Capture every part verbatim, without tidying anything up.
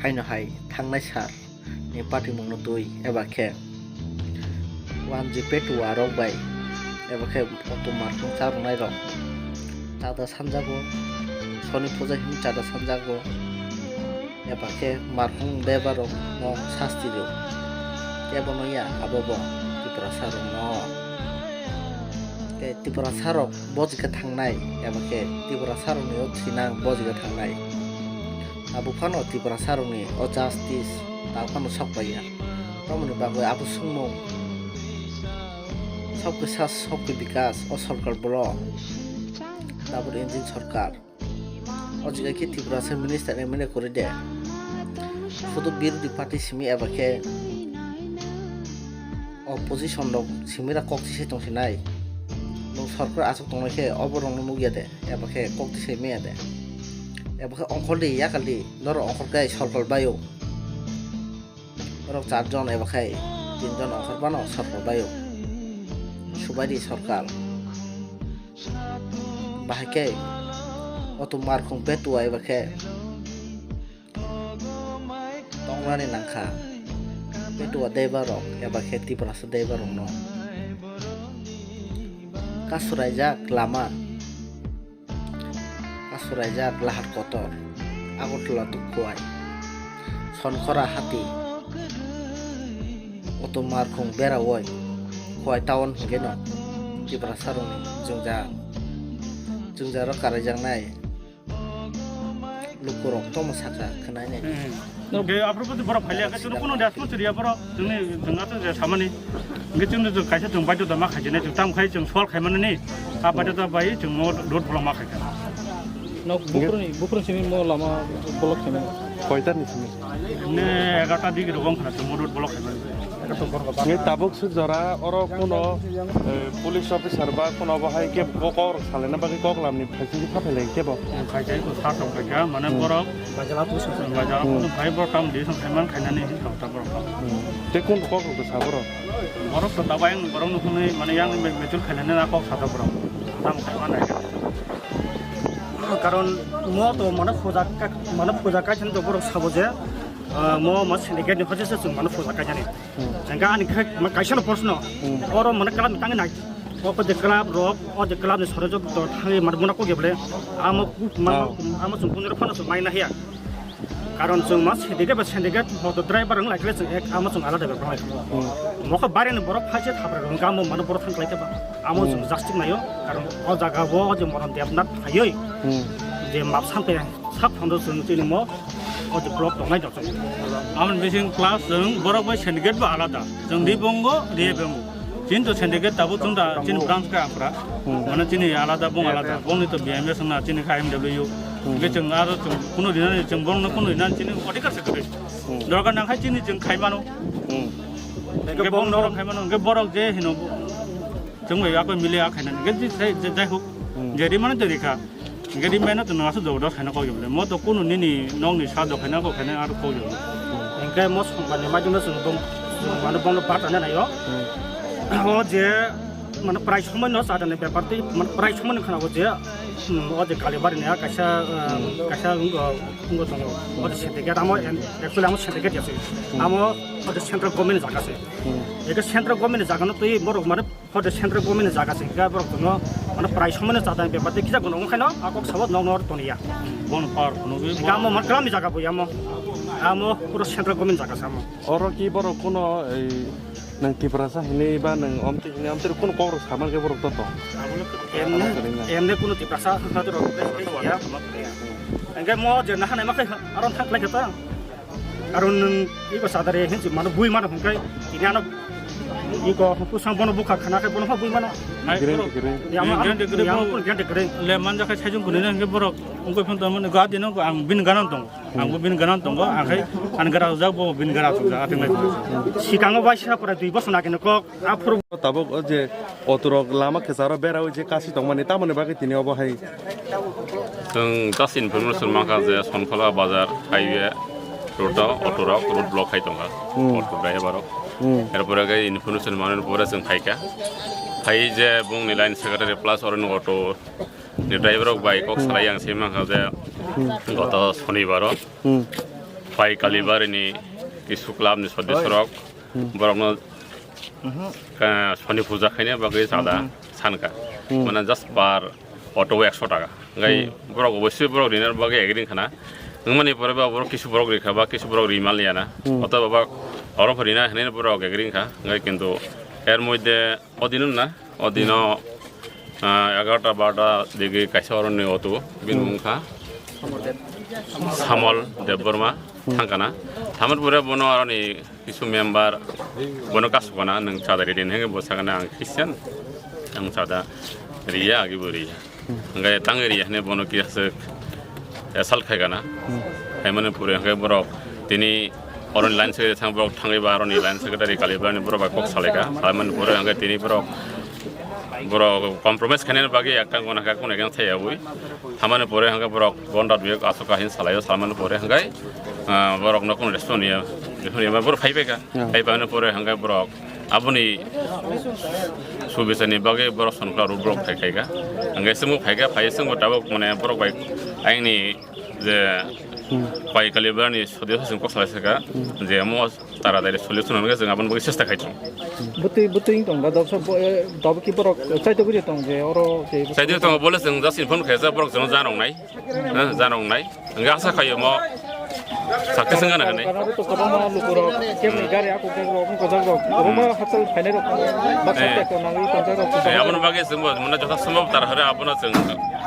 Haino hai thangnai sal ni patimungno twi eba khe wanji petuwa rok bai eba khe auto markhung charwknai rok chada sanjago, soni puja himwi chada sanjago, eba khe markhung deba rok no sasti rw. Kebo no ya abo bo Tiprasa rok no. Tei Tiprasa rok bojikhe thangnai eba khe Tiprasa rok ni o thinang bojikhe thangnai. Abo phano Tiprasa rokni o justice ta phano sok paiya. Tamoni bagwi abo swngmung, "Sabke saath sabke vikas, o sorkar bolo, double engine sorkar." O jaga khe Tiprasa minister M L A kwrwi de. Sudu birodhi party simi eba khe opposition rok simi ra kok tisai tong sinai. Nwng sorkar achuk tongnai khe obo rokno nukya de, eba khe kok tisai maya de. Eba khe ongkhordi yakaldi, norok ongkhor khe sorkar baio. Borok charjon eba khai tinjon ongkhor phano sorkar baio. Subaidi sorkar. Bahai khe auto markhung petuwa eba khe tongnani nangkha. Petuwa deba rok eba khe Tiprasa deba rokno. Kasuraijak lama. Kasuraijak lahar kotor, Agartala to Khowai, Sonkhora hati, auto markhung berawoi, Khowai town hwnkhe no Tiprasa rokni jwngjal, jwngjal rok karaijaknai lukurok tomo saka khwnai nai. Hwnkhe aphuru bwtwi borok phailiya, khe chwngno kunu response riya borok, chwngni chwng aswk je samani. Hwnkhe chwngno chwng kaisa chwng baidhota ma khaijani, chwng tamo khai chwng sol khaimanani, a baidhota bai chwng mo road block ma khaikha. Nok buphuruni, buphuruni simi mo lama block khaimani. Koitarni simi? Hwnkhe egarota digi rogo wngkha na chwng mo road block khaimani. Hwnkhe tabuk suk jora oro kuno, eh, police officer ba kuno bo hai khe kok, kok rok salaina bagwi kok lamni phaisingni kha phailai khe bo. Khai khai ko sa tong khai kha, mane borok Bajala tu sung khai. Bajala tu khai borok tam di sung khai man khai nani hin tong ta borok. Hmm. Te kun kok rok sa borok? Borok to tabuk yang borok no hwnwi mane yang me-, metur khai nani na kok sa ta borok. Tam khai man nai. Karon mo to mane puja ka, mane puja kai thani to borok sabo je, ah, mo ma syndicate ni hoje se chwng mane puja kai thani. Hmm. Hingke ani khai ma kaisa no proshno. Hmm. Oro mane club ni tangi nai. O je club rok, o je club ni sore jok to thangi mane mona ko gebele. Amo ku-, ma-, Oh. Amo chwng kunjoro phano chwng mai na hiya. Karon chwng ma syndicate ba syndicate moto driver wng lai khe chwng ek amo chwng alada bepar lai. Hmm. Mokho bare ni borok phaise thapra rok wngkha amo mane borok thang khlai khe ba. Amo chwng Hmm. Justice naio. Karon o jaga bo o je moron debnath phaioi. Hmm. Je map sampe sak phondo chwng chini mo o je block tongnai dok. Amoni bising plus chwng borok bai syndicate bo alada. Chwng di bongo, di bongo. Chini to syndicate tabuk chwng da chini branch ka ampra. Hmm. Mane chini alada bong alada. Bongni to B M S na chini ka M W. Hmm. Hingke chwng aro chwng kuno dinani chwng bongno kuno dinani chini odhikar se kwrwi. Hmm. Dorkar nang khai chini chwng khai mano. Hmm. Hingke bongno khai mano. Hingke borok je hino chwng bai akoi mili a khainani. Hingke je, je, je, jai hok. Hmm. Je ri mano je ri kha. Hingke ri mano to nang aswk jabardast khaina kok ya bole. Mo to kunu nini nokni sa do khaina kok khaina aro kok ya bole. Hingke mo songkar ni maidu no chwng bong, chwng mane bongno bata nai naio. Hmm. O je mane prai somoi no chadani bepar tei mane prai somoi no khana o je, hmm, o je Kalibari ni kaisa, ah, hmm, kaisa wng, wng tongo. O je syndicate amo en-, actually amo syndicate ya se. Hmm. Amo o je central government ni jaga se. Hmm. Eke central government ni jaga no twi borok mane Hode central government ni jaga se, hingke borok chwngno, mane, prai somoi no chadani bepar tei kisa gono wngkhaino a kok sabo nok nor toniya. Bono power phunugwi. Hingke amo, mane, klamni jaga bo amo. Amo puro central government jaga se amo. Oro ki borok kuno, ei, nwng Tiprasa hinwi ba nwng omtwi hinwi amtwi kuno kok rok saman khe borok to to. Emne, emne kuno Tiprasa hwnka to rok ya. Hingke mo je nahanai ma khe aro thang khlai khe ta. Aro nwng iko sadari hinsi mano bui mano hwnkhai tini ano iko kusang bono bukha khana khai bono bui mano. Hai, Gring, borok. Gring. Yang Gring, ano, Gring, Gring, yang borok. Pun gende gering. Le manja khai sajung kunina hingke borok. Ungkoi phone tamo ga dino ang bin ganan tongo. Ang bo bin ganan tongo. Ang khai an gara jak bo bin gara jak ating lai. Sikango bai sa pura dui bosor nagino kok. Aphuru tabuk o je otorok lama kesa aro bera o je kasi tongmani tamoni bagwi tini obo hai. Chwng just information mankha je Sonkhola bazar highway road o otorok road block khai tongkha. Hmm. Auto driver rok. Hmm. Erpore khe information manwi pore chwng phaikha. Phai je bongni line secretary plus oro auto ni driver rok bai kok salai ang se mankha je Hmm. goto sonibaro Hmm. Pai Kalibari ni kisu club ni sodesyo rok borokno, ah, soni puja khaina bagwi chada sanka. Mane just par auto o ekso taka. Hingke borok obosoi borok rina bagwi agree khana. Wngmani pore ba borok kisu borok rikha ba kisu borok rimaliya na. Oto ba oro rina hinwi borok agree kha. Hingke kintu er moddhe o dino na, o dino, ah, egarota barota digi kaisa oroni auto bini mung kha Samol Debbarma thangkana. Thamar pore bono aroni kisu member bono kasukana nwng chada ridin hingke bo sakana ang Christian, ang chada riya agi bo riya. Hingke tangwi riya hine bono kisa assault khaikana. Khaimani pore hingke borok tini oroni line secretary thang borok thangwi ba aroni line secretary Kalibari ni borok bai kok salaika. Saimani pore hingke tini borok, borok compromise khainani bagwi ekta gona kha kono ekta thaya ui. Hamani pore hingke borok gonda duyok aswk kahin salaio, saimani pore hingke, ah, borok no kono response ya, response ya, borok phai paika. Phai paimani pore hingke borok aboni subisani bagwi borok sonkla road block khai khaika. Hingke chwngbo phaika, phai chwngbo tabuk mane borok bai aini je Pai Kalibari ni sodesyo chwng kok salai saka je mo taratari solution hwnwi chwng aboni bagwi chesta khai tongo. Bwtwi, bwtwi wng tong da, dopsa bo, eh, dopki borok chaitugwi tong je oro je. Chaitugwi tongo, bole chwng just inform khaijak borok chwngno janok nai. Eh, janok nai. Hingke asa khaio mo success wngana hinwi. Kana to kwbangma lukurok kemni gari ako khe rok wng kojak rok. Kwbangma hachal phainai rok baksa tek nangwi tongjak rok. Eh, aboni bagwi chwngbo mane jotha sombhob tar hore abono chwng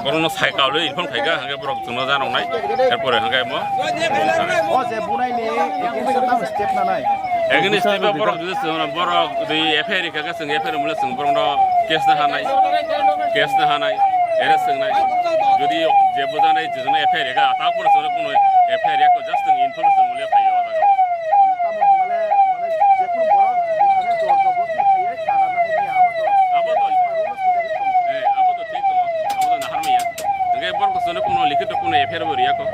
borokno sai kaulwi inform khaika, hingke borok chwngno janok nai. Erpore hingke mo O je bunai ni against o tamo step nanai. Against step o borok jodi chwng borok jodi F I R rikha khe chwng F I R mole chwng borok no case na hanai. Case na hanai. Arrest wngnai. Jodi je bujanai je jono F I R rikha ta kono chwng kono F I R rikha just chwng information mole phaio o jaga o. Tamo hwnmale mane je kono borok bisane jor jobor khe phaiya chara na hwnwi abo to. Abo to. Eh, abo to thik tongo. Abo to nahar maya. Hingke borok chwngno kono likhito kono F I R bo riya ko.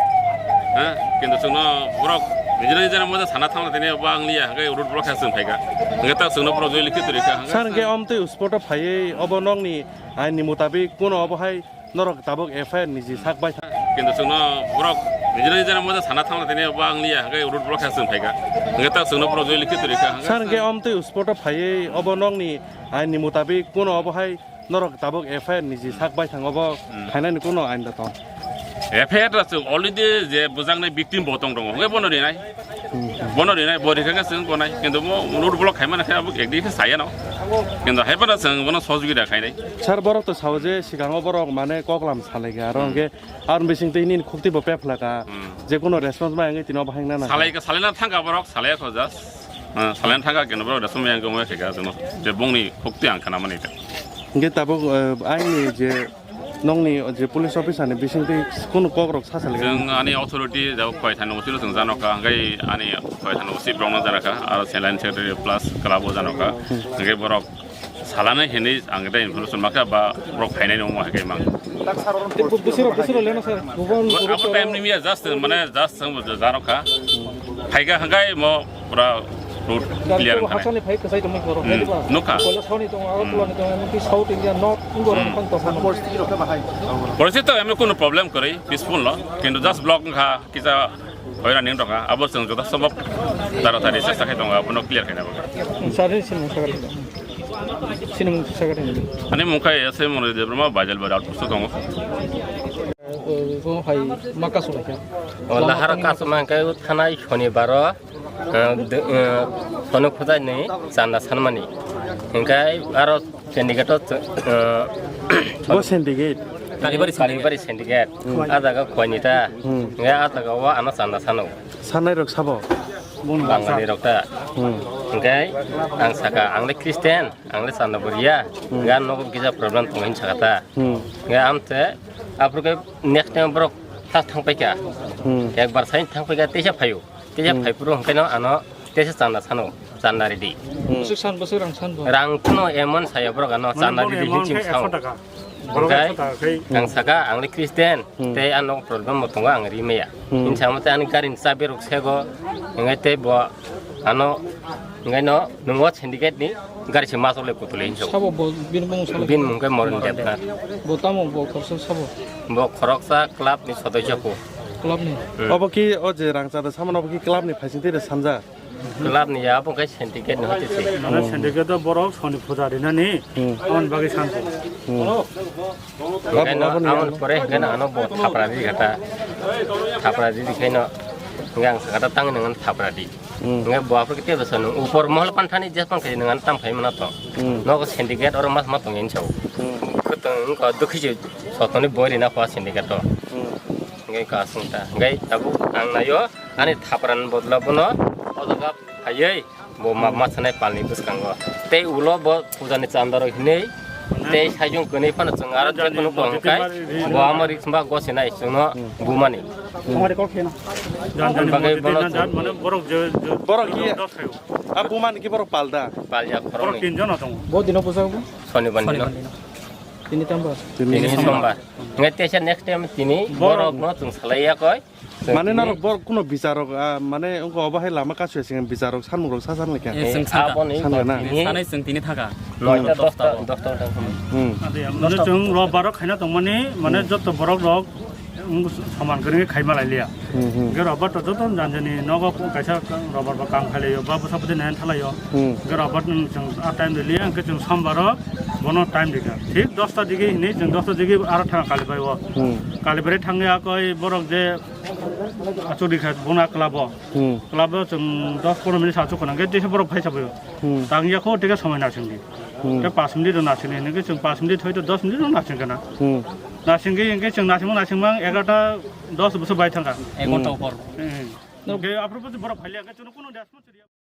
Ha? Kintu chwngno borok nijera nijera moja sana thangna tini ba ang liya, hingke road block khe chwng phaika. Hingke ta chwngno borok joi likhito rikha. Sir, hingke omtwi spot o phaiwi obo nokni ain ni mutabik kono obo hai norok tabuk F I R niji sak bai thang. Kintu chwngno borok nijera nijera moja sana thangna tini ba ang liya, hingke road block khe chwng phaika. Hingke ta chwngno borok joi likhito rikha. Sir, hingke omtwi spot o phaiwi obo nokni ain ni mutabik kono obo hai Norok tabuk F I R ni ji sak bai thango bo khainani kuno ain da tong. F I R da chwng already je bwjaknai victim bo tong tongo, hwnkhe bono rinai. Bono rinai, bo rikha khe chwng konai. Kintu mo road block khaimani khe abo ekdi khe saya no. Kintu hai phano chwng bono sohojogita khainai. Sir, borok to sao je sikango borok mane koklam salai kha, aro hwnkhe ar bising twi nini khukti bo pepla kha. Je kuno response ma wngwi tini obo hai nana. Salai kha, salai na thang kha borok, salai kho just. Ah, salai thangkha keno borok da somoi ang gomoi khaika chwngno je bongni khukti ang khana mani ta. Hingke tabuk, eh, aini je nongni je police officer ni bisingtwi kunu kokrok sa salai. Chwng ani authority jabo khoi thani usi chwng jano kha, hingke ani khoi thani usi borokno jano kha, aro salai secretary plus club o jano kha. Hingke borok salai hinwi ang ta information makha ba borok phainai nongma hingke mang. Busiro, busiro leno sir. Abo time ni miya just mane just jano kha. Phaika hingke mo Pura road clear wngkha nai. Hachani phai kwchai tongmani borok. Hmm, nukha. Koila soni tongo, Agartala ni tongo, emonki South India, North, India rok phang tongkha. Porisi to emni kuno problem kwrwi, peaceful no. Kintu just block wngkha, kisa hoira ning tongkha. Abo chwng joto sombhob taratari chesta khai tongo, abono clear khaina bagwi. Sir ni sinimung sakha tongkha. Sinimung sakha tongkha. Ani mung kha S I Moni Debbarma, Baijalbari outpost o tongo. O hai ma kasu lai kha. O lahar kasu ma hingke thanai shonibaro, eh, de-, eh, Sonok Pujai ni chanda sanmani. Hingke aro syndicate o, eh, Bo syndicate? Kalibari syndicate. Kalibari syndicate. Hmm. A jaga koini ta. Hmm. Hingke a jaga o ano chanda sano. Sanai rok sabo? Bangali rok ta. Hmm. Hingke ang saka, ang le Christian, ang le chanda boriya. Hmm. Hingke ang nogo kisa problem tongo hin saka ta. Hmm. Hingke amte Aphuru khe next time borok ta thang paikha. Hmm. Ekbar sai thang paikha, teisa phaio. Teisa phaiphuru hwnkhe no ano teisa chanda sano, chanda ridi. Hmm. Bwswk san, bwswk rang san bo. Rang phano emon saya borok ano chanda ridi hinwi sao. Hwnkhe ang saka, ang le Christian, hmm, tei ano problem bo tongo, ang ri maya. Hmm. Hini samo tei ani gari ni chabi rok sego, hwnkhe tei bo ano, hwnkhe no, nungo syndicate ni gari se ma chole kutule hinwi sao. Sabo bo, bini mung sabo. Bini mung khe Moren Debnath. Bo tamo bo khoroksa sabo? Bo khoroksa club ni sodosyo kho. Club ni. Hmm. Obo ki o je rang chada samano obo ki club ni phaising twi sanjak? Club ni ya, obo khe syndicate ni hoite se. Mane syndicate o borok soni puja rinani, hmm, aboni bagwi sanjak. Hmm. Hingke no, aboni, aboni pore hingke no ano bo thapra di kata. Thapra di di khe no. Hingke ang sakata tang nang thapra di. Hmm. Hingke bo aphuru kete bwsa no upor mohol panthani je pang khe nang tam khai mana to. Hmm. Nogo syndicate oro mas ma tong yen chao. Hmm. Khutong wngkha dukhi je sotoni boi rina kho syndicate to. Hmm. Hingke kasung ta. Hingke tabuk ang nayo ani thapra ni bodol bono o jaga phaiwi. Bo ma, ma sanai palni bwskango. Tei ulo bo puja ni chanda rok hinwi, tei saijung kwnwi phano chwng aro je kunu kong kai, bo amo rik sumba gosinai chwngno bumani. Jan jan bagwi ni bono jan jan mane borok je, je, borok borok ye. Dos thayo. A bumani ki borok palda? Palya borok khoroknwi. Tin jona tongo. Bo dino puja bo? Sonibar dino. Sonibar dino. Tini tamba? Tini sombar. Ngai teisa next time tini borok. Borok no chwng salai ya koi. Mane narok bor kuno bicharok, ah, mane wngkha obo hai lama kasu ya sing bicharok sanmung rok sa san lekha. Eh, chwng sangka. Aboni sanka na? Tini sanai chwng tini thaka. Noita dosta, dosta. Dosta thang. Hmm. Ade, mane chwng robar rok khaina tongmani, mane hmm, joto borok rok, um, soman kwrwngwi khaima lai liya. Hmm, hmm. Ge robar to joto janjani nogo kaisa robar ba kam khailaiyo, ba bwsa bwtwi nai thalaio. Hmm. Ge robar chwng a time de liya, hwnkhe chwng sombar o bono time dikha. Thik dosta digi hinwi chwng dosta digi aro thang kali bai o. Hmm. Kali bai thangya koi borok je Achuk rikha buna club o. Hmm. Club o chwng dos pondro minute achuk khna, hwnkhe teisa borok phai sabaio. Hmm. Tang yakho teke somoi nasingdi. Hmm. Te pas minute nasingdi, hwnkhe chwng pas minute hoito dos minute nasing khna. Hmm. Nasingdi, hwnkhe chwng nasingma nasingma egarota dos bwswk bai thangkha. Ek ghonta upor. Hmm. Hwnkhe aphuru borok phailia, hwnkhe chwngno kuno response riya.